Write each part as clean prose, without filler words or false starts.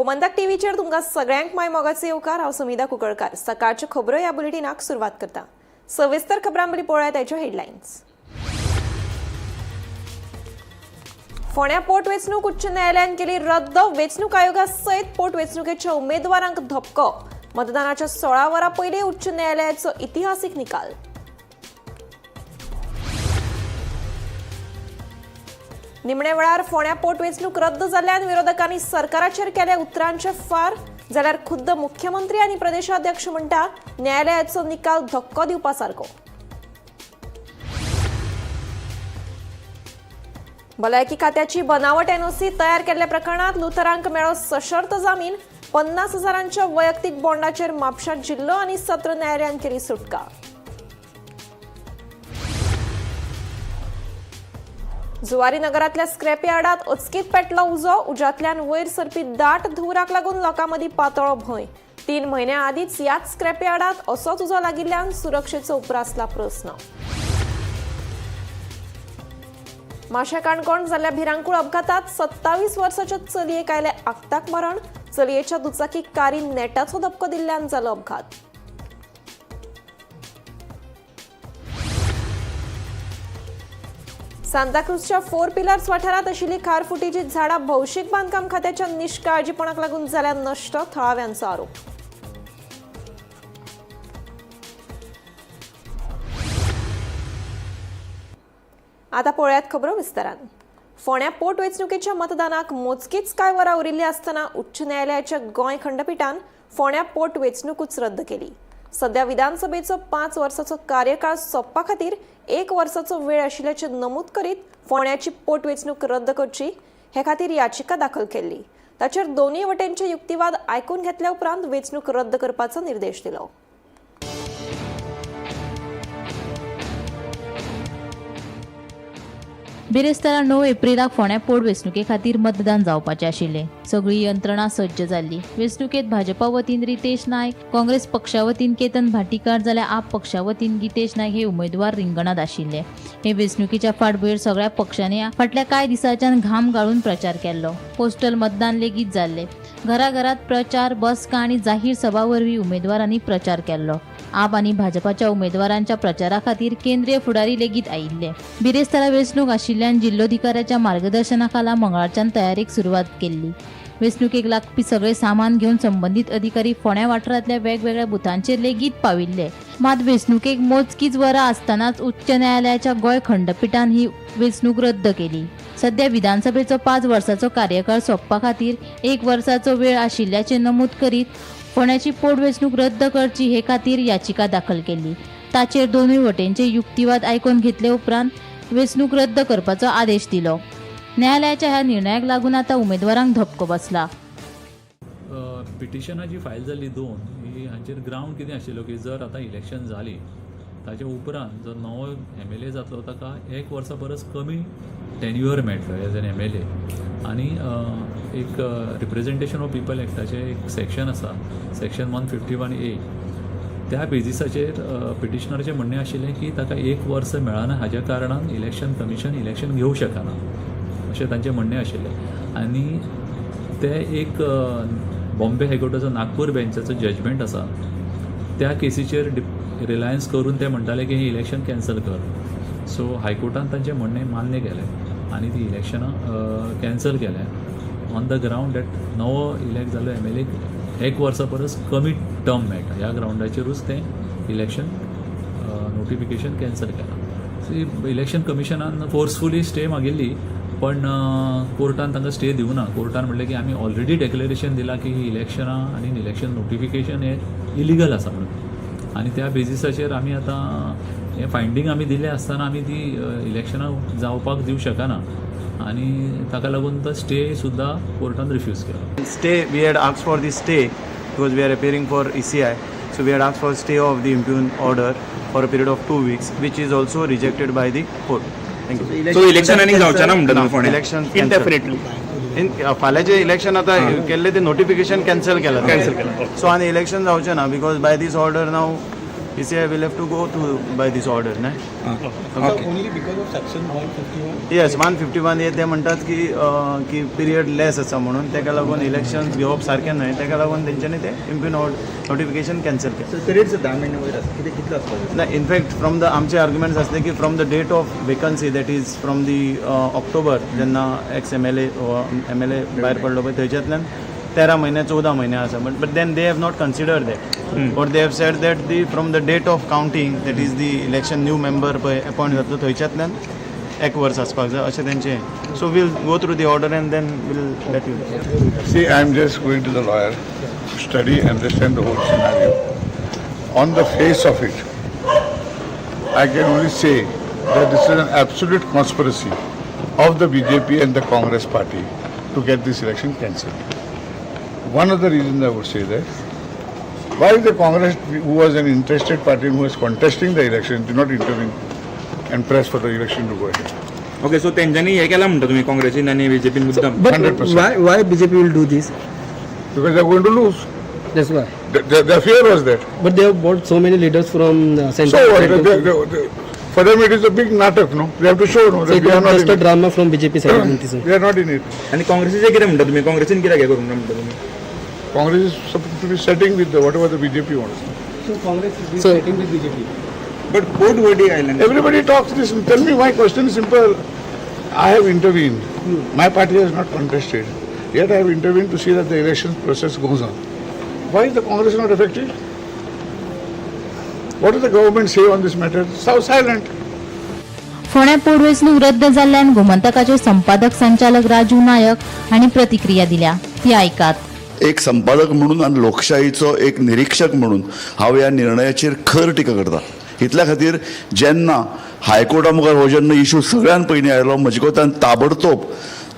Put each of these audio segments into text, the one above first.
गोमंतक टीव्हीचेर तुमकां सगळ्यांक माय मोगाचे येवकार. हांव समिधा कुंकळकार. सकाळच्यो खबरो ह्या बुलेटिनाक सुरवात करता. सविस्तर खबरां पळोवया ताच्यो हेडलायन्स. फोंड्या पोटवेंचणूक उच्च न्यायालयान केली रद्द. वेंचणूक आयोगा सयत पोटवेंचणुकेच्या उमेदवारांक धपको. मतदानाच्या 16 वरां पयलीं उच्च न्यायालयाचो इतिहासीक निकाल. निमणे वेळार फोंड्या पोटवेंचणूक रद्द जाल्ल्यान विरोधकांनी सरकाराचेर केले उतरांचे फार. जाल्यार खुद्द मुख्यमंत्री आनी प्रदेशाध्यक्ष म्हणटा, न्यायालयाचो निकाल धक्को दिवपा सारको. भलायकी खात्याची बनावट एनओसी तयार केल्ल्या प्रकरणात लुथरांक मेळ्ळो सशर्त जामीन. 50 हजारांच्या वैयक्तीक बॉन्डाचेर म्हापशा जिल्लो आनी सत्र न्यायालयान केली सुटका. जुवारी नगरातल्या स्क्रॅप यार्डात अचकीत पेटलो उजो. उज्यांतल्यान वयर सरपी दाट धुंवराक लागून लोकां मदीं पातळो भंय. 3 म्हयन्यां आदींच ह्याच स्क्रॅप यार्डात असोच उजो लागिल्ल्यान सुरक्षेचो उप्रासला प्रस्न. माशा काणकोण जाल्ल्या भिरांकूळ अपघातात 27 वर्साच्या चलयेक आयलें आक्ताक मरण. चलयेच्या दुचाकी कारीन नेटाचो धपको दिल्ल्यान जालो अपघात. सांताक्रूजच्या फोर पिलर्स वाठारांत आशिल्ली खारफुटीची झाडां भौशीक बांदकाम खात्याच्या निष्काळजीपणाक लागून जाल्या नश्ट, थळाव्यांचो आरोप. आता पळयात खबरो विस्तारान. फोंड्या पोटवेंचणुकेच्या मतदानाक मोजकीच कांय वरां उरिल्लीं आसतना उच्च न्यायालयाच्या गोंय खंडपिठान फोंड्या पोटवेंचणुकूच रद्द केली. सध्या विधानसभेचो 5 वर्साचो कार्यकाळ सोंपपा खातीर एक वर्साचो वेळ आशिल्ल्याचें नमूद करीत फोंड्याची पोटवेंचणूक रद्द करची हे खातीर याचिका दाखल केल्ली. ताचेर दोनूय वटेनचे युक्तिवाद आयकून घेतल्या उपरांत वेंचणूक रद्द करपाचो निर्देश दिलो. बिरेस्तारा 9 एप्रिलाक फोंड्या पोटवेंचणुके खातीर मतदान जावपाचें आशिल्लें. सगळी यंत्रणा सज्ज जाल्ली. वेंचणुकेंत भाजपा वतीन रितेश नायक, काँग्रेस पक्षा वतीन केतन भाटीकार जाल्यार आप पक्षा वतीन गितेश नायक हे उमेदवार रिंगणांत आशिल्ले. हे वेंचणुकेच्या फाटभुंयेर सगळ्या पक्षांनी फाटल्या कांय दिसांच्यान घाम गाळून प्रचार केल्लो. पोस्टल मतदान लेगीत जाल्लें. घराघरात प्रचार, बसका आनी जाहीर सभा वरवीं उमेदवारांनी प्रचार केल्लो. आप आनी भाजपाच्या उमेदवारांच्या प्रचारा खातीर केंद्रीय फुडारी लेगीत आयिल्ले. बिरेस्तारा वेंचणूक आशिल्ल्यान जिल्लोधिकाऱ्याच्या मार्गदर्शनाखाला मंगळारच्यान तयारेक सुरवात केल्ली. वेंचणुकेक लागपी सगळे सामान घेवन संबंदीत अधिकारी फोंड्या वाठारांतल्या वेगवेगळ्या बुथांचेर लेगीत पाविल्ले. मात वेंचणुकेक मोजकीच वरां आसतनाच उच्च न्यायालयाच्या गोंय खंडपिठान ही वेंचणूक रद्द केली. सध्या विधानसभेचो 5 वर्साचो कार्यकाळ सोंपपा खातीर एक वर्साचो वेळ आशिल्ल्याचें नमूद करीत फोंड्याची पोटवेंचणूक रद्द करची हे खातीर याचिका दाखल केल्ली. ताचेर दोनूय वटेनचे युक्तिवाद आयकून घेतले उपरांत वेंचणूक रद्द करपाचो आदेश दिलो. न्यायालयाच्या ह्या निर्णयाक लागून आतां उमेदवारांक धपको बसला. पिटिशनां जी फायल जाल्ली दोन, ही हांचेर ग्रावंड कितें आशिल्लो की जर आतां इलेक्शन जाली, ताच्या उपरांत जो नवो एमएलए जातलो ताका एक वर्सा परस कमी टेन्युअर मेळटलो एज एन एमएलए. आनी एक रिप्रेजेंटेशन ऑफ पिपल एक्टाचें एक सेक्शन आसा, सेक्शन 151A, त्या बेजिसाचेर पिटिशनराचें म्हणणें आशिल्लें की ताका एक वर्स मेळना, हाज्या कारणान इलेक्शन कमिशन इलेक्शन घेवंक शकना अशें तांचें म्हणणें आशिल्लें. आनी ते एक बॉम्बे हायकोर्टाचो नागपूर बेंचाचो जजमेंट आसा, त्या केसीचेर रिलायन्स करून ते म्हणटाले की हें इलेक्शन कॅन्सल कर. सो हायकोर्टान तांचें म्हणणें मान्य केलें आनी ती इलेक्शनां कॅन्सल केलें ऑन the ground that नवो इलेक्ट जाल्लो एमएलए एक वर्सा परस कमी टर्म मेळटा. ह्या ग्रावंडाचेरूच तें इलेक्शन नोटिफिकेशन कॅन्सल केलां. सो इलेक्शन कमिशनान फोर्सफुली स्टे मागिल्ली, पण कोर्टान तांकां स्टे दिवना. कोर्टान म्हणलें की आमी ऑलरेडी डेक्लरेशन दिलां की ही इलेक्शनां आनी इलेक्शन नोटिफिकेशन हें इलिगल आसा म्हणून. आनी त्या बेजिसाचेर आमी आतां हें फायंडींग आमी दिलें आसतना आमी ती इलेक्शनां जावपाक दिवं शकना आनी ताका लागून तो स्टे सुद्दां कोर्टान रिफ्यूज केलो. Stay, we had asked for the stay because we are appearing for ECI. So we had asked for stay of the impugned order for a period of 2 weeks, which is also rejected by the court. Thank you. So election आनी जावचें ना म्हणटा तुमी फोंड्या? Election cancel. Indefinitely. In फाल्यांचें election आतां केल्लें ते नोटिफिकेशन कॅन्सल केलां. Cancel केलां. सो आनी इलेक्शन जावचें ना because by this order now ECI will have to go through by this order न्हय. Okay. Only because of section 151? Yes, 151 हे ते म्हणटात की की पिरियड लेस आसा म्हणून ताका लागून इलेक्शन घेवप सारकें न्हय. ताका लागून तेंच्यांनी ते इम्प्यून नोटिफिकेशन कॅन्सल केलें. सो पिरियड 10 म्हयने वयर आसा, कितें कितलो आसपाक जाय? ना, इनफॅक्ट फ्रॉम the आमचे आर्ग्युमेंट्स आसले की from the date of vacancy, that is from the October, जेन्ना ex MLA, MLA भायर पडलो पळय, थंयच्यातल्यान 13 म्हयने, 14 म्हयने आसा. But then they have not consider that, or they have said that the from the date of counting, that is the election, new member पळय appoint जातलो थंयच्यातल्यान एक वर्स आसपाक जाय अशें तेंचें. So we'll go through the order and then we'll let you. See, I am just going to the lawyer to study, understand the whole scenario. On the face of it, I can only say that this is an absolute conspiracy of the BJP and the Congress party to get this election cancelled. One of the reasons I would say that, why the Congress, who was an interested party and who was contesting the election, did not intervene and press for the election to go ahead. Okay, so तेंच्यांनी हें केलां म्हणटा तुमी, काँग्रेसीन आनी बीजेपीन मुद्दम? But 100%. why BJP will do this? Because they are going to lose. That's why. The fear was that. But they have brought so many leaders from central. So what? For them it is a big natak, no? They have to show, no, So that it we are was not just in a it. Drama from BJP side. म्हणते sir. We are not in it. आनी काँग्रेसीचें कितें म्हणटा तुमी, काँग्रेसीन कित्याक हें करूंक ना म्हणटा तुमी? Congress is supposed to be sitting with the, whatever the BJP wants. So sitting with BJP. But court verdict आयलें. Everybody talks this. Tell me, my question is simple. I have intervened. My party has not contested. Yet I have intervened to see that the election process goes on. Why is the Congress not affected? What does the government say on this matter? So silent. फोंड्या पोटवेंचणूक रद्द जाल्ल्यान गोमंतकाचे संपादक संचालक राजू नायक हांणी प्रतिक्रिया दिल्या, ती आयकात. एक संपादक म्हणून आनी लोकशाहीचो एक निरिक्षक म्हणून हांव ह्या निर्णयाचेर खर टिका करता. इतल्या खातीर जेन्ना हायकोर्टा मुखार हो जेन्ना इशू सगळ्यान पयलीं आयलो, म्हजे कोतान ताबडतोब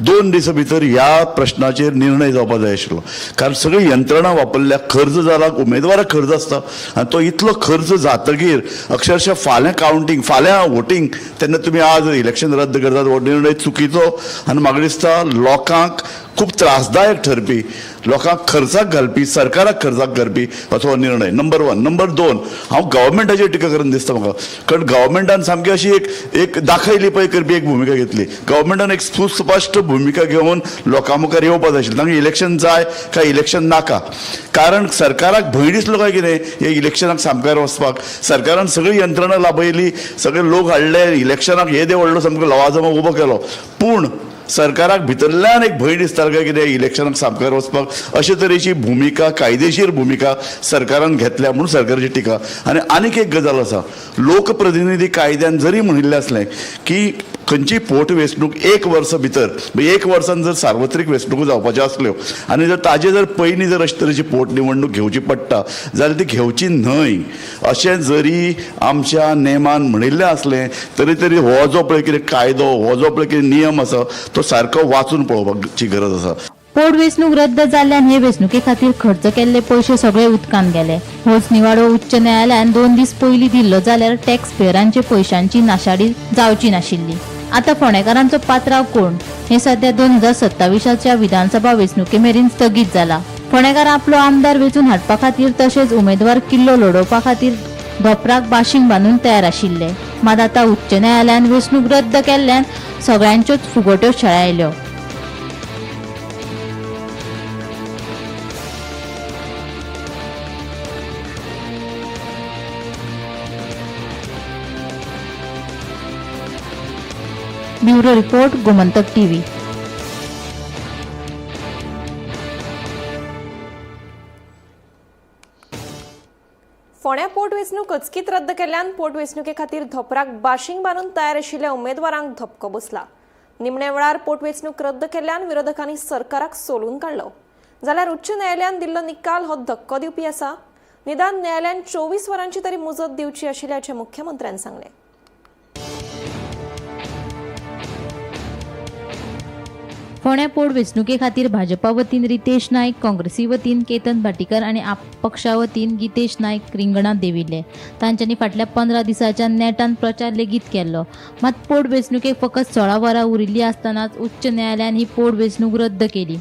2 दिसां भितर ह्या प्रश्नाचेर निर्णय जावपा जाय आशिल्लो, कारण सगळी यंत्रणा वापरल्या, खर्च जाला, उमेदवाराक खर्च आसता आनी तो इतलो खर्च जातगीर अक्षरशः फाल्यां कावंटींग, फाल्यां वोटींग, तेन्ना तुमी आज इलेक्शन रद्द करतात. हो निर्णय चुकीचो आनी म्हाका दिसता लोकांक खूब त्रासदायक ठरपी, लोकांक खर्चाक घालपी, सरकाराक खर्चाक घालपी असो हो निर्णय, नंबर वन. नंबर दोन, हांव गव्हर्मेंटाचेर टिका करून दिसता म्हाका, कारण गव्हर्मेंटान सामकी अशी एक एक दाखयली पळय करपी एक भुमिका घेतली. गव्हर्मेंटान एक सुस्पश्ट भुमिका घेवन लोकां मुखार येवपा जाय आशिल्लें, तांकां इलेक्शन जाय काय इलेक्शन नाका. कारण सरकाराक भंय दिसलो काय कितें हे इलेक्शनाक सामकार वचपाक? सरकारान सगळी यंत्रणा लाबयली, सगळे लोक हाडले, इलेक्शनाक येदे व्हडलो सामको लवाजमो उबो केलो, पूण सरकाराक भितरल्यान एक भंय दिसतालो काय कितें इलेक्शनाक सामकार वचपाक? अशे तरेची भुमिका, कायदेशीर भुमिका सरकारान घेतल्या म्हणून सरकाराची टिका. आनी आनीक एक गजाल आसा, लोकप्रतिनिधी कायद्यान जरी म्हणिल्लें आसलें की खंयची पोटवेंचणूक एक वर्सा भितर, म्हणजे एक वर्सान जर सार्वत्रिक वेंचणुको जावपाच्यो आसल्यो आनी जर ताजे जर पयलीं जर अशे तरेची पोटनिवडणूक घेवची पडटा जाल्यार ती घेवची न्हय अशें जरी आमच्या नेमान म्हणिल्लें आसलें तरी तरी हो जो पळय कितें कायदो, हो जो पळय कितें नियम आसा, तो सारको वाचून पळोवपाची गरज आसा. पोटवेंचणूक रद्द जाल्ल्यान हे वेंचणुके खातीर खर्च केल्ले पयशे सगळे उदकांत गेले. होच निवाडो उच्च न्यायालयान 2 दीस पयलीं दिल्लो जाल्यार टॅक्स पेयरांचे पयशांची नाशाडी जावची नाशिल्ली. आतां फोंडेकारांचो पात्राव कोण हे सध्या 2027च्या विधानसभा वेंचणुके मेरेन स्थगीत जाला. फोंडेकार आपलो आमदार वेंचून हाडपा खातीर तशेंच उमेदवार किल्लो लडोवपा खातीर धोपराक बाशींग बांदून तयार आशिल्ले. मात आतां उच्च न्यायालयान वेंचणूक रद्द केल्ल्यान सगळ्यांच्योच फुगोट्यो शेळायल्यो. Bureau report, Gomantak TV. फोंड्या पोटवेंचणूक अचकीत रद्द केल्ल्यान पोटवेंचणुके खातीर धोपराक बाशींग बांदून तयार आशिल्ल्या उमेदवारांक धपको बसला. निमण्या वेळार पोटवेंचणूक रद्द केल्ल्यान विरोधकांनी सरकाराक सोलून काडलो, जाल्यार उच्च न्यायालयान दिल्लो निकाल हो धक्को दिवपी आसा. निदान न्यायालयान 24 वरांची तरी मुजत दिवची आशिल्ल्याचें मुख्यमंत्र्यान सांगलें. फोंड्या पोटवेंचणुके खातीर भाजपा वतीन रितेश नायक, काँग्रेसी वतीन केतन भाटीकर आनी आप पक्षा वतीन गितेश नायक रिंगणांत देविल्ले. तांच्यांनी फाटल्या 15 दिसांच्या नेटान प्रचार लेगीत केल्लो. मात पोटवेंचणुकेक फकत 16 वरां उरिल्लीं आसतनाच उच्च न्यायालयान ही पोटवेंचणूक रद्द केली.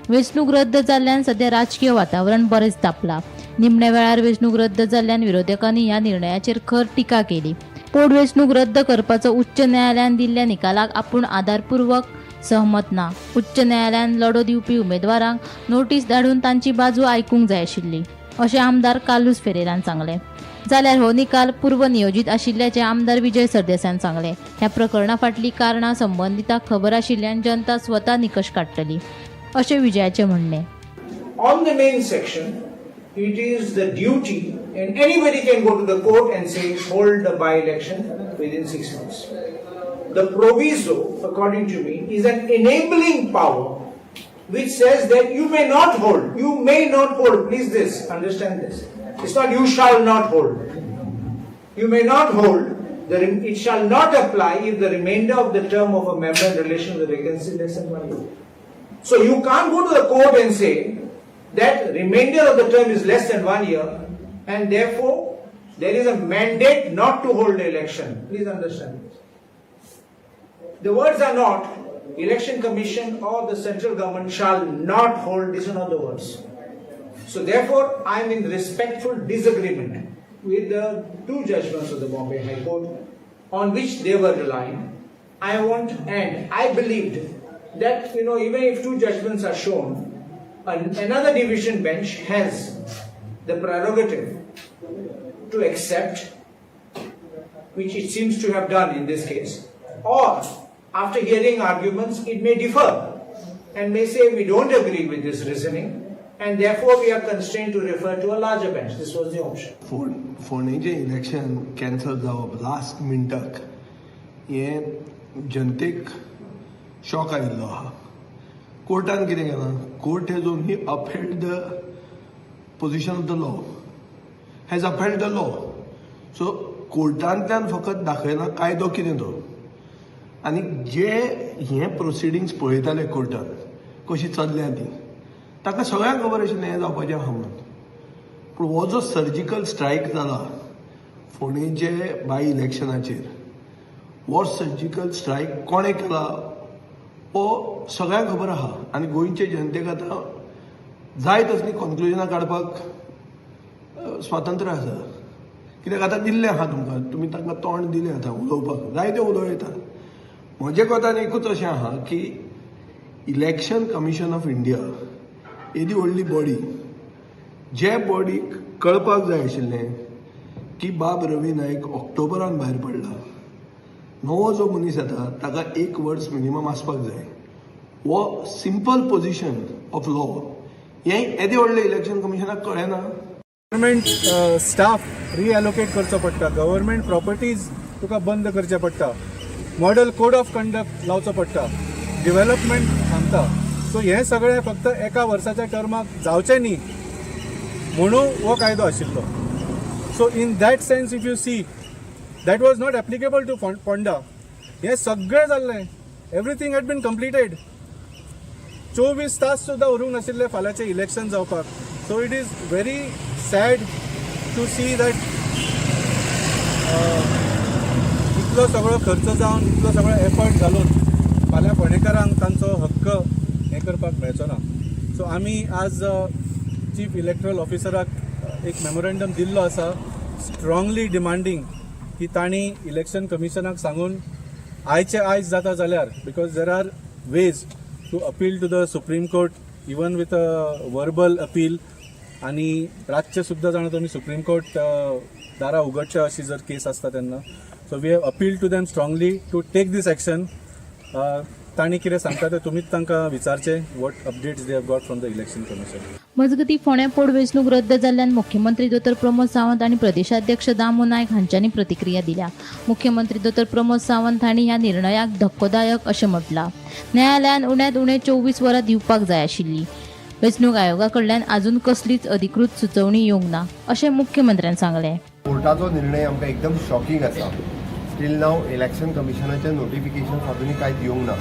वेंचणूक रद्द जाल्ल्यान सध्या राजकीय वातावरण बरेंच तापलां. निमण्या वेळार वेंचणूक रद्द जाल्ल्यान विरोधकांनी ह्या निर्णयाचेर खर टिका केली. पोटवेंचणूक रद्द करपाचो उच्च न्यायालयान दिल्ल्या निकालाक आपूण आदारपूर्वक सहमत ना. उच्च न्यायालयान लढो दिवपी उमेदवारांक नोटीस धाडून तांची बाजू आयकूंक जाय आशिल्ली, अशें आमदार कार्लुस फेरेरान सांगलें. जाल्यार हो निकाल पूर्वनियोजीत आशिल्ल्याचें आमदार विजय सरदेसायान सांगलें. ह्या प्रकरणा फाटलीं कारणां संबंदितांक खबर आशिल्ल्यान जनता स्वता निकश काडटली, अशें विजयाचें म्हणणें. On the main section, it is the duty, and anybody can go to the court and say, hold the by-election within 6 months. The proviso, according to me, is an enabling power which says that you may not hold, you may not hold, please this, understand this. It's not you shall not hold. You may not hold, it shall not apply if the remainder of the term of a member in relation to the vacancy is less than one year. So you can't go to the court and say that remainder of the term is less than one year and therefore there is a mandate not to hold the election. Please understand this. The words are not Election Commission or the central government shall not hold, these are not the words. So therefore I am in respectful disagreement with the two judgments of the Bombay High Court on which they were relying. I want and I believed that even if two judgments are shown, another division bench has the prerogative to accept, which it seems to have done in this case, or after hearing arguments, it may differ and may say we don't agree with this reasoning and therefore we are constrained to refer to a larger bench. This was the option. फोंडेचें election cancel जावप last मिनटाक हें जनतेक shock आयिल्लो आहा. कोर्टान कितें केलां? Court has only upheld the position of the law, has upheld the law. So कोर्टांतल्यान फकत दाखयना कायदो कितें तो. आनी जे हे प्रोसिडिंग्स पळयताले कोर्टान कशी चल्ल्या ती, ताका सगळ्यांक खबर आशिल्लें हें जावपाचें आहा म्हणून. पूण हो जो सर्जिकल स्ट्रायक जाला फोंडेचे बाय इलेक्शनाचेर, हो सर्जिकल स्ट्रायक कोणें केला हो सगळ्यांक खबर आहा. आनी गोंयचे जनतेक आतां जाय तसलीं कॉन्क्लुजनां काडपाक स्वातंत्र्य आसा, कित्याक आतां दिल्लें आहा तुमकां, तुमी तांकां तोंड दिलें आतां उलोवपाक, जाय तें उलोवं येता. म्हजें कोतान एकूच अशें आहा की इलेक्शन कमिशन ऑफ इंडिया येदी व्हडली बॉडी, जे बॉडीक कळपाक जाय आशिल्लें की बाब रवी नायक ऑक्टोबरान भायर पडला, नवो जो मनीस येता ताका एक वर्स मिनिमम आसपाक जाय, हो सिंपल पोझिशन ऑफ लॉ हें येदें व्हडलें इलेक्शन कमिशनाक कळ्ळें ना. गव्हर्मेंट स्टाफ रिएलोकेट करचो पडटा, गव्हर्मेंट प्रॉपर्टीज तुका बंद करचे पडटा, मॉडल कोड ऑफ कंडक्ट लावचो पडटा, डिवेलपमेंट थांबता. सो हें सगळें फक्त एका वर्साच्या टर्माक जावचें न्ही म्हणून हो कायदो आशिल्लो. So in that sense, if you see, that was not applicable to Ponda. हें सगळें जाल्लें, everything had been completed. 24 तास सुद्दां उरूंक नाशिल्ले फाल्यांचें इलेक्शन जावपाक. So it is very sad to see that इतलो सगळो खर्च जावन, इतलो सगळो एफर्ट घालून फाल्यां फोंडेकारांक तांचो हक्क हें करपाक मेळचो ना. सो आमी आज चीफ इलेक्ट्रल ऑफिसराक एक मेमोरेंडम दिल्लो आसा, स्ट्रॉंगली डिमांडींग की तांणी इलेक्शन कमिशनाक सांगून आयचे आयज जाता जाल्यार, because there are ways to appeal to the Supreme Court even with a verbal appeal, आनी रातचे सुद्दां जाणा तुमी सुप्रीम कोर्ट दारां उगडचे अशी जर केस आसता तेन्ना. So we have appeal to them strongly to take this action. तांणी कितें सांगता तें तुमीच तांकां विचारचें, what updates they have got from the Election Commission. मजगतीं, फोंड्या पोटवेंचणूक रद्द जाल्ल्यान मुख्यमंत्री दोतोर प्रमोद सावंत आनी प्रदेशाध्यक्ष दामू नायक हांच्यांनी प्रतिक्रिया दिल्या. मुख्यमंत्री दोतोर प्रमोद सावंत हांणी ह्या निर्णयाक धक्कोदायक अशें म्हटलां. न्यायालयान उण्यांत उणें 24 वरां दिवपाक जाय आशिल्ली. वेंचणूक आयोगा कडल्यान अजून कसलीच अधिकृत सुचोवणी येवंक ना, अशें मुख्यमंत्र्यान सांगलें. कोर्टाचो निर्णय आमकां एकदम शॉकिंग आसा. स्टील नाव इलेक्शन कमिशनाचें नोटिफिकेशन अजुनूय कांय दिवंक ना.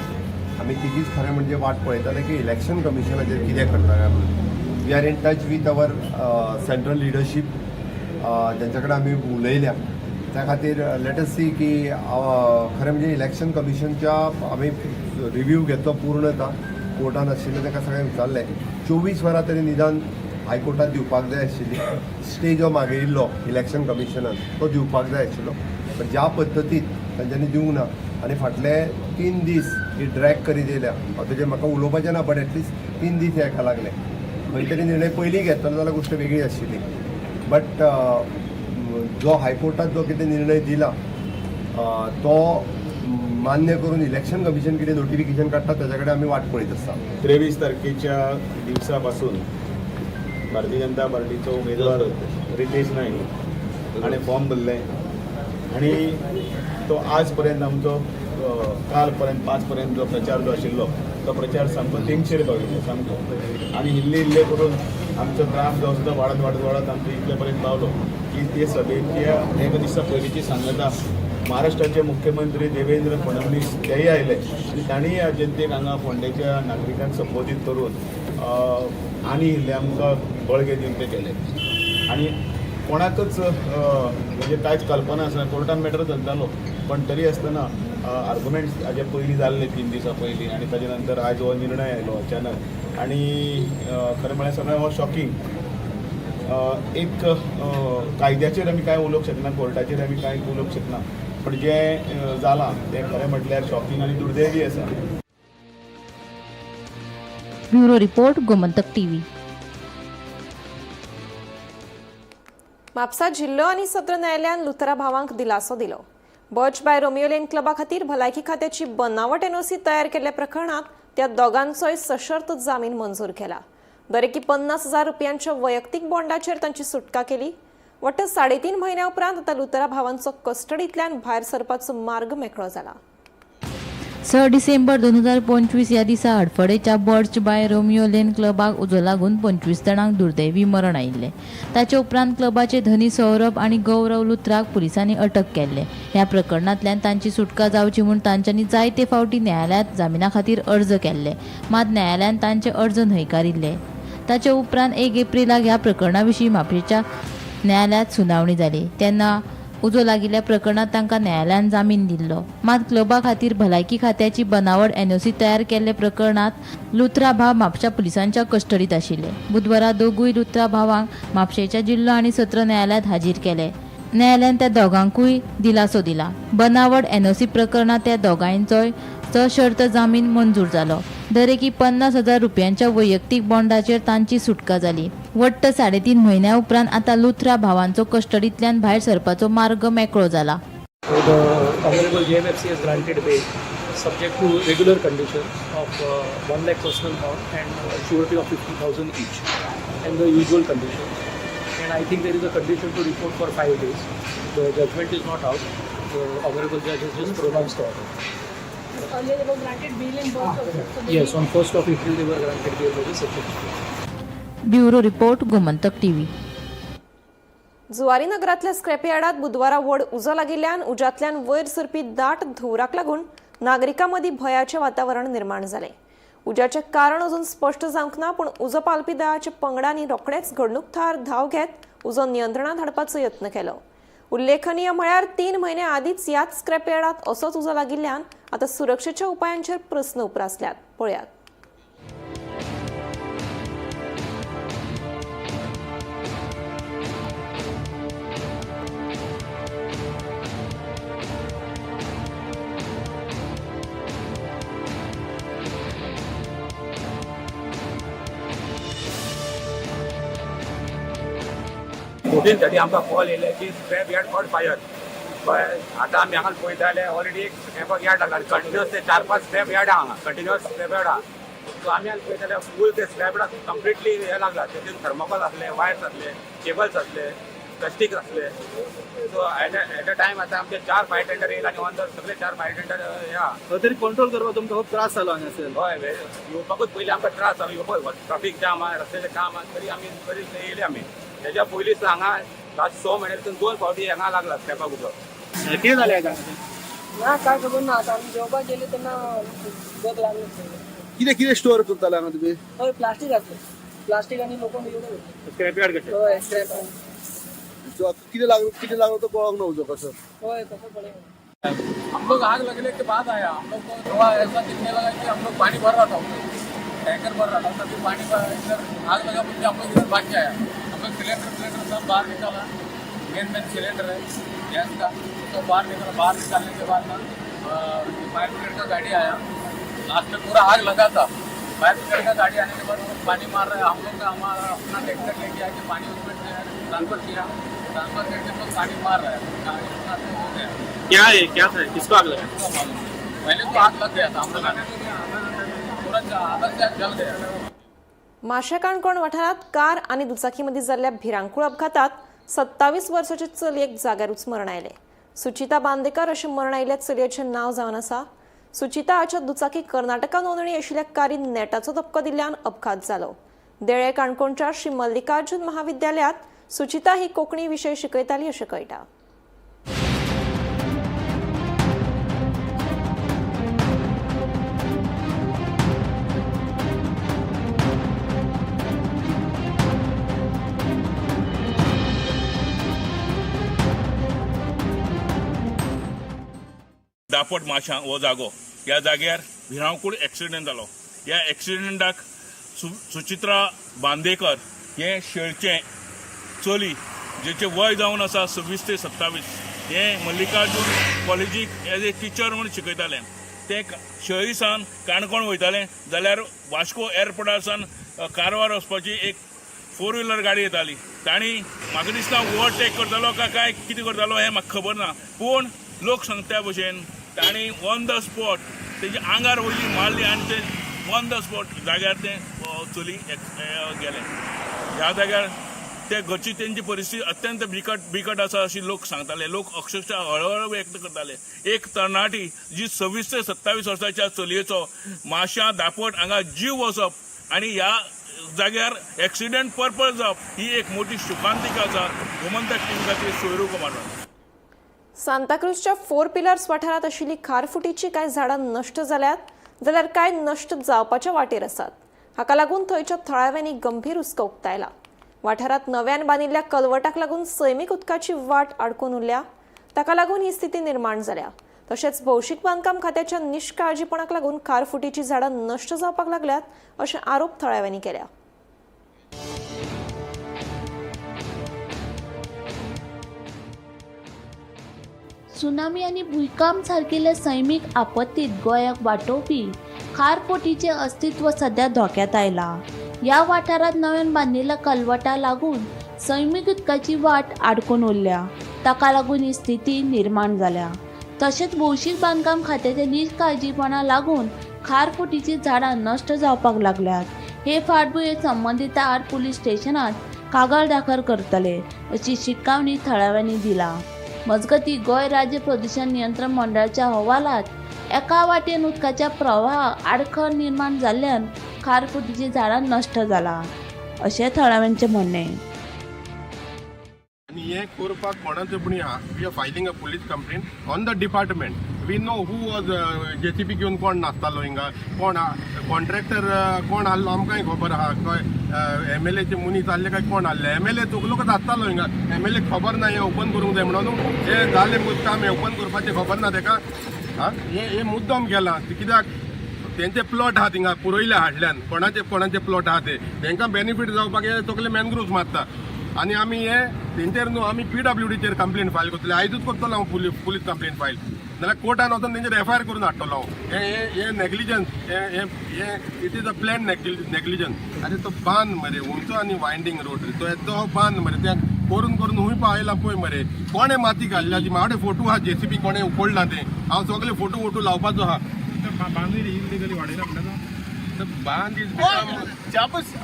आमी तिजीच खरें म्हणजे वाट पळयताले की इलेक्शन कमिशनाचेर कितें करता काय म्हणून. We are in touch with our central leadership, ज्यांच्या कडेन आमी उलयल्या. त्या खातीर let us सी की खरें म्हणजे इलेक्शन कमिशनच्या आमी रिव्यू घेतलो पूर्णता. कोर्टान आशिल्ले ताका सगळें विचारलें, 24 वरां तरी निदान हायकोर्टात दिवपाक जाय आशिल्ली. स्टे जो मागयिल्लो इलेक्शन कमिशनान तो दिवपाक जाय आशिल्लो, पण ज्या पद्दतीन तांच्यांनी दिवंक ना आनी फाटले 3 दीस ही ड्रॅग करीत येयल्या. हांव तेजेर म्हाका उलोवपाचें ना, बट एटलिस्ट 3 दीस हेका लागले. खंय तरी निर्णय पयलीं घेतलो जाल्यार गोश्ट वेगळी आशिल्ली, बट जो हायकोर्टात जो कितें निर्णय दिला तो मान्य करून इलेक्शन कमिशन कितें नोटिफिकेशन काडटा ताच्या कडेन आमी वाट पळयत आसा. 23 तारखेच्या दिवसापासून भारतीय जनता पार्टीचो उमेदवार रितेश नाईक हाणें फॉर्म भरलें आनी तो आज पर्यंत आमचो काल पर्यंत 5 पर्यंत जो प्रचार जो आशिल्लो तो प्रचार सामको तेंगशेर पाविल्लो सामको आनी इल्ले इल्ले करून आमचो ग्राफ जो आसा तो वाडत वाडत वाडत आमचो इतले पर्यंत पावलो की ते सभेच्या एका दिसा पयलींची सांगता महाराष्ट्राचे मुख्यमंत्री देवेंद्र फडणवीस तेय आयले आनी तांणी ह्या जनतेक हांगा फोंडेच्या नागरिकांक संबोधीत करून आनी इल्लें आमकां बळगें दिवन ते केले. आनी कोणाकच म्हणजे कांयच कल्पना आसना. कोर्टान मॅटर चलतालो, पण तरी आसतना आर्गुमेंट्स हाजे पयलीं जाल्ले 3 दिसां पयलीं आनी ताजे नंतर आयज हो निर्णय आयलो अचानक. आनी खरें म्हळ्यार सगळें हो शॉकिंग एक कायद्याचेर आमी कांय उलोवंक शकना, कोर्टाचेर आमी कांय उलोवंक शकना, पण जें जालां तें खरें म्हटल्यार शॉकिंग आनी दुर्दैवी आसा. Bureau report, Gomantak TV. Mapusa जिल्लो आनी सत्र न्यायालयान लुथरा भावांक दिलासो दिलो. बर्च बाय रोमियो लेन क्लबा खातीर भलायकी खात्याची बनावट एनओसी तयार केल्ल्या प्रकरणात त्या दोगांचोय सशर्त जामीन मंजूर केला. दरेकी 50,000 रुपयांच्या वैयक्तीक बॉन्डाचेर तांची सुटका केली. वट्ट 3.5 म्हयन्या उपरांत आतां लुथरा भावांचो कस्टडींतल्यान भायर सरपाचो मार्ग मेकळो जाला. 6 डिसेंबर 2025 ह्या दिसा हडफडेच्या बर्च बाय रोमियो लेन क्लबाक उजो लागून 25 जाणांक दुर्दैवी मरण आयिल्लें. ताचे उपरांत क्लबाचे धनी सौरभ आनी गौरव लुथराक पुलिसांनी अटक केल्ले. ह्या प्रकरणांतल्यान तांची सुटका जावची म्हूण तांच्यांनी जायते फावटी न्यायालयांत जामिना खातीर अर्ज केल्ले, मात न्यायालयान तांचे अर्ज न्हयकारिल्ले. ताचे उपरांत 1 एप्रिलाक ह्या प्रकरणा विशीं म्हापशेच्या न्यायालयांत सुनावणी जाली तेन्ना उजो लागिल्ल्या प्रकरणात तांकां न्यायालयान जामीन दिल्लो. मात क्लबा खातीर भलायकी खात्याची बनावट एनओसी तयार केल्ले प्रकरणात लुथरा भाव म्हापशा पुलिसांच्या कस्टडीत आशिल्ले. बुधवारा दोगूय लुथरा भावांक म्हापशेच्या जिल्लो आनी सत्र न्यायालयांत हाजीर केले. न्यायालयान त्या दोगांकूय दिलासो दिला. बनावट एनओसी प्रकरणात त्या दोगांयचोय सशर्त जामीन मंजूर जालो. दरेकी 50,000 रुपयांच्या वैयक्तीक बॉन्डाचेर तांची सुटका जाली. वट्ट 3.5 म्हयन्या उपरांत आतां लुथरा भावांचो कस्टडींतल्यान भायर सरपाचो मार्ग मेकळो जाला. So the Honorable JMFC has granted bail subject to regular conditions of 1 lakh personal bond and surety of 50,000 each and the usual conditions. And I think there is a condition to report for 5 days. The judgment is not out. The Honorable Judge has just pronounced the order. Earlier they were granted bail in both also. So they Yes, on 1st of April they were granted bail by the sessions court. Bureau report, Gomantak TV. Zuari नगरातल्या स्क्रॅपयार्डात बुधवारा व्हड उजो लागिल्ल्यान उज्यांतल्यान वयर सरपी दाट धुंवराक लागून नागरिकां मदीं भंयाचें वातावरण निर्माण जालें. उज्याचें कारण अजून स्पश्ट जावंक ना, पूण उजो पालपी दळाच्या पंगडांनी रोखडेच घडणूक थळार धांव घेत उजो नियंत्रणात हाडपाचो यत्न केलो. उल्लेखनीय म्हळ्यार 3 म्हयने आदींच ह्याच स्क्रॅपयार्डात असोच उजो लागिल्ल्यान आतां सुरक्षेच्या उपायांचेर प्रस्न उप्रासल्यात. पळयात. 14:30 आमकां कॉल येयले की स्क्रॅप यार्ड कॉट फायर. कळ्ळें? आतां आमी हांगा पळयता जाल्यार ऑलरेडी एक स्क्रॅपाक यार्ड लागला. कंटिन्युअस ते चार पांच स्क्रॅप यार्ड आहा हांगा, कंटिन्युअस स्क्रॅप यार्ड आहा. सो आमी हांगा पळयता जाल्यार फूल ते स्क्रॅप यार्ड कंप्लिटली हे लागला. तेतून थर्मोकॉल आसले, वायर्स आसले, केबल्स आसले, प्लास्टीक आसले. सो एट अ टायम आतां आमचे चार फायर टेंडर येयले आनी ऑन the सगळे चार फायर टेंडर हे आहा. तरी कंट्रोल करपाक तुमकां खूब त्रास जालो हांगासर. हय, येवपाकूच पयलीं आमकां त्रास जालो येवपाक. ट्राफीक जाम आहा, रस्त्याचें काम आहा, तरी आमी तरी येयले आमी. तेज्या पयलींच हांगा लास्ट 6 म्हयन्या भितर दोन फावटी हांगा लागला स्क्रॅपाक उजो. कितें जालें हांगा? ना, काय खबर ना. आता आमी जेवपाक गेले तेन्ना उदक लागलें सगळें. कितें कितें स्टोर करताले हांगा तुमी? हय, प्लास्टीक आसलें, प्लास्टीक आनी लोखंड एवढं. स्क्रॅप यार्ड कशें? हय, स्क्रॅप. कितें लागलो, कितें लागलो तो कळोंक ना उजो कसो? हय, कसं पळय. हम लोग आग लगने के बाद आया. हम लोग को थोड़ा ऐसा दिखने लगा कि हम लोग पानी भर रहा था. टैंकर भर रहा था, तभी पानी का इधर आग लगा। बोल के हम लोग इधर भाग के आया। हम लोग सिलेंडर सिलेंडर सब बाहर निकाला। मेन मेन सिलेंडर है गैस का, तो बाहर निकाला। बाहर निकालने के बाद ना फायर ब्रिगेड का गाड़ी आया। लास्ट में पूरा आग लगा था। फायर ब्रिगेड का गाड़ी आने के बाद वो पानी मार रहा है। हम लोग का हमारा अपना ट्रैक्टर लेके आके पानी उसमें ट्रांसफर किया। ट्रांसफर करके हम लोग पानी मार रहा है। इतना तो हो गया। क्या है, क्या था, किसको आग लगा? पहले तो आग लग गया था। हम लोग पूरा आधा से आग जल गया। माशा काणकोण वाठारांत कार आनी दुचाकी मदीं जाल्ल्या भिरांकूळ अपघातात 27 वर्साचे चलयेक जाग्यारूच मरण आयलें। सुचिता बांदेकर अशें मरण आयिल्ल्या चलयेचें नांव जावन आसा। सुचिता हाच्या दुचाकी कर्नाटका नोंदणी आशिल्ल्या कारीन नेटाचो धपको दिल्ल्यान अपघात जालो। देळे काणकोणच्या श्री मल्लिकार्जुन महाविद्यालयांत सुचिता ही कोंकणी विशय शिकयताली अशें कळटा। दापट माशा हो जागो, ह्या जाग्यार भिरांकूळ एक्सिडेंट जालो। ह्या एक्सिडेंटाक सुचित्रा बांदेकर हें शेळचें चली, जेचें वय जावन आसा 26 ते 27, हें मल्लिकार्जून कॉलेजीक एज ए टिचर म्हूण शिकयतालें। तें शेळी सावन काणकोण वयतालें जाल्यार वास्को एअरपोर्टार सावन कारवार वचपाची एक 4 व्हिलर गाडी येताली। तांणी म्हाका दिसता ओवरटेक करतालो काय कितें करतालो हें म्हाका खबर ना, पूण लोक सांगता त्या भशेन तांणी ऑन the spot तेजे आंगार वयली मारली आनी ते ऑन the spot जाग्यार तें चली गेलें। ह्या जाग्यार ते घरची तेंची परिस्थिती अत्यंत बिकट बिकट आसा अशी लोक सांगताले। लोक अक्षरशः हळहळ व्यक्त करताले। एक तरणाटी जी 26 ते 27 वर्साच्या चलयेचो माश्यां दापट हांगा जीव वचप आनी ह्या जाग्यार एक्सिडेंट परपत जावप ही एक मोठी शोकांतिका आसा। गोमंतक टीम खातीर सोयरू कुमार। सांताक्रूजच्या 4 पिलर्स वाठारांत आशिल्ली खारफुटीची कांय झाडां नश्ट जाल्यात जाल्यार कांय नश्ट जावपाच्या वाटेर आसात। हाका लागून थंयच्या थळाव्यांनी गंभीर हुस्को उक्तायला। वाठारांत नव्यान बांदिल्ल्या कलवटाक लागून सैमीक उदकाची वाट आडकून उरल्या। ताका लागून ही स्थिती निर्माण जाल्या। तशेंच भौशीक बांदकाम खात्याच्या निश्काळजीपणाक लागून खारफुटीची झाडां नश्ट जावपाक लागल्यात अशे आरोप थळाव्यांनी केल्या। सुनामी आनी भुंयकांप सारकिल्ल्या सैमीक आपत्तीत गोंयाक वाटोवपी खारफुटीचें अस्तित्व सध्या धोक्यांत आयलां। ह्या वाठारांत नव्यान बांदिल्ल्या कलवटा लागून सैमीक उदकाची वाट आडकून उरल्या। ताका लागून ही स्थिती निर्माण जाल्या। तशेंच भौशीक बांदकाम खात्याच्या निश्काळजीपणा लागून खारफुटीचीं झाडां नश्ट जावपाक लागल्यात। हे फाटभुंयेर संबंदिता आड पुलीस स्टेशनांत कागाळ दाखल करतले अशी शिटकावणी थळाव्यांनी दिला। मजगती गोंय राज्य प्रदूषण नियंत्रण मंडळाच्या अहवालात एका वाटेन उदकाच्या प्रवाहाक आडखळ निर्माण जाल्ल्यान खारफुटीचीं झाडां नश्ट जालां अशें थळाव्यांचें म्हणणें। आनी हें करपाक कोणाचो पूण we are filing a police complaint on the department. We know who was JCB घेवन कोण नाचतालो हिंगा, कोण कॉन्ट्रॅक्टर कोण आहलो आमकांय खबर आहा। खंय एमएलएचे मनीस आहले काय कोण आहले, एमएलए चुकलोकच आसतालो हिंगा। एमएलए खबर ना हें ओपन करूंक जाय म्हणून हें जालें काम, हें ओपन करपाचें खबर ना तेका। आं हें मुद्दम केलां कित्याक तेंचे प्लॉट आहा थिंगा पुरयले हाडल्यान, कोणाचे कोणाचे प्लॉट आहा ते तेंकां बेनिफीट जावपाक हे सगळे मॅनग्रुव्स मारता। आनी आमी हे तेंचेर न्हू आमी पीडब्ल्यूडीचेर कंप्लेंट फायल करतले। आयजूच करतलो हांव पुलीस कंप्लेंट फायल, नाल्यार कोर्टान वचून तेंचेर एफआयआर करून हाडटलो हांव। हें हें नेग्लिजन्स, हें हें it is a plan negligence. आनी तो बांद मरे उंचो आनी वायंडींग रोड रे, तो तो बांद मरे तें करून करून हुंय पावयला पळय मरे। कोणें माती घाल्ल्या ती म्हाजे फोटो आहा, जेसीबी कोणें उखडला तें हांव सगळे फोटो वोटो लावपाचो आहा। बांदूय इलिगली वाडयला म्हणटा बांद is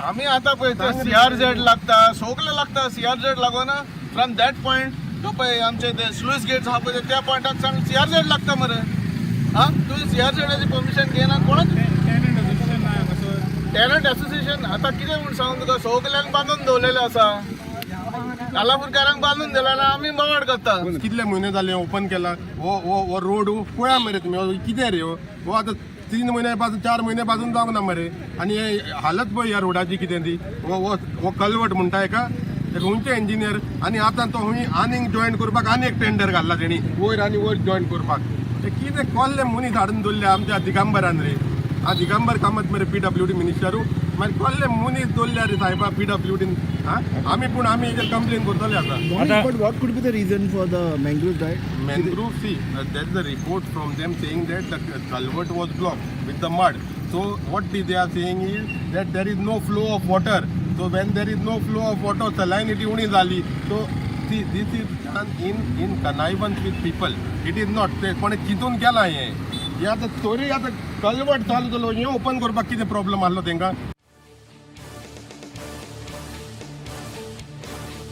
आमी आतां पळय सीआरझेड लागता, सगळे लागता। सीआरझेड लागोना फ्रॉम that point तो पळय आमचे ते स्लूस गेट्स आहा पळय त्या पॉयंटाक सावन सीआरझेड लागता मरे। आं तुवें सीआरझेडाची परमिशन घेयना कोणाच टेनंट एसोसिएशन आतां कितें म्हूण सांगू तुका, सगल्यांक बांदून दवरलेलें आसा, कालापूरकारांक बांदून दिला ना आमी बोवाळ करता। कितले म्हयने जाले ओपन केला हो हो हो रोड पळया मरे तुमी कितें रे हो आतां 3 म्हयन्या पासून 4 म्हयन्या पासून जावंक ना मरे। आनी हे हालत पळय ह्या रोडाची कितें ती, हो हो कलवट म्हणटा हेका खंयचे इंजिनियर। आनी आतां तो हुंय आनीक जॉयन करपाक आनी एक टेंडर घाल्ला तेणी वयर आनी वयर जॉयन करपाक। ते कितें कोल्ले मनीस हाडून दवरले आमच्या दिगंबरान रे। आ दिगंबर कामत मरे पीडब्ल्यूडी मिनिस्टरू. मागीर कसले मनीस दवरल्या रे सायबा पीडब्ल्यूडीन. आं, आमी पूण आमी हेजेर कंप्लेन करतले आतां. But what could be the reason for the mangrove die? Mangrove, see, there's a report from them saying that the culvert was blocked with the mud. So what they are saying is that there is no flow of water. So when there is no flow of water, salinity उणी जाली. So see, this is done in connivance with people. It is not ते कोणें चिंतून केलां हें. हें आतां तरी आतां कलवर्ट चालू जालो, हें ओपन करपाक कितें प्रॉब्लम आहलो तेंकां?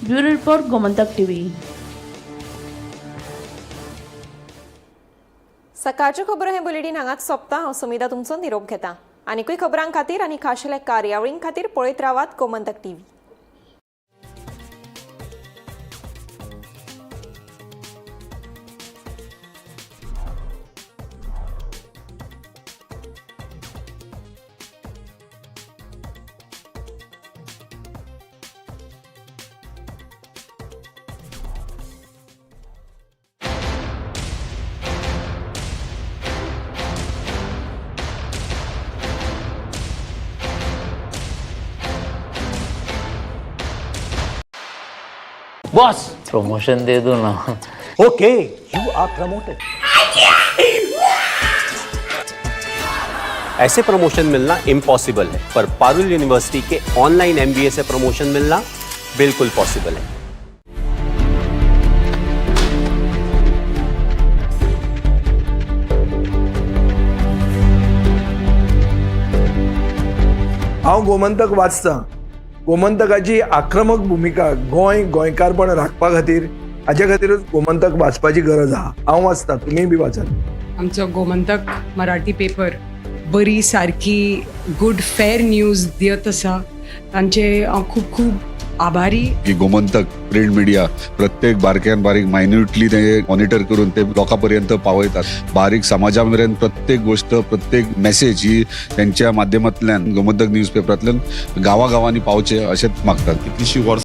Bureau report, Gomantak TV. सकाळच्यो खबरो हें बुलेटीन हांगाच सोंपता. हांव सुमिता तुमचो निरोप घेता. आनीकूय खबरां खातीर आनी खाशेल्या कार्यावळीं खातीर पळयत रावात गोमंतक टीव्ही. बॉस, प्रमोशन दे दो ना. Okay, you are promoted. ऐसे प्रमोशन मिलना इम्पॉसिबल है, पर पारुल यूनिवर्सिटी के ऑनलाइन एमबीए से प्रमोशन मिलना बिल्कुल पॉसिबल है. हांव गोमंतक वाचतां. गोमंतकाची आक्रमक भुमिका गोंय गोंयकारपण राखपा खातीर, हाजे खातीरूच गोमंतक वाचपाची गरज आहा. हांव वाचतां, तुमीय बी वाचात. आमचो गोमंतक मराठी पेपर बरी सारकी गुड फेर न्यूज दियत आसा. तांचे हांव खूब खूब आभारी. की गोमंतक प्रिंट मिडिया प्रत्येक बारक्यान बारीक मायन्युटली ते मॉनिटर करून ते लोकां पर्यंत पावयतात. बारीक समाजा मेरेन प्रत्येक गोष्ट, प्रत्येक मेसेज ही त्यांच्या माध्यमांतल्यान गोमंतक न्यूज पेपरांतल्यान गांवागांवांनी पावचे अशेंच मागतात. कितलीशीं वर्सां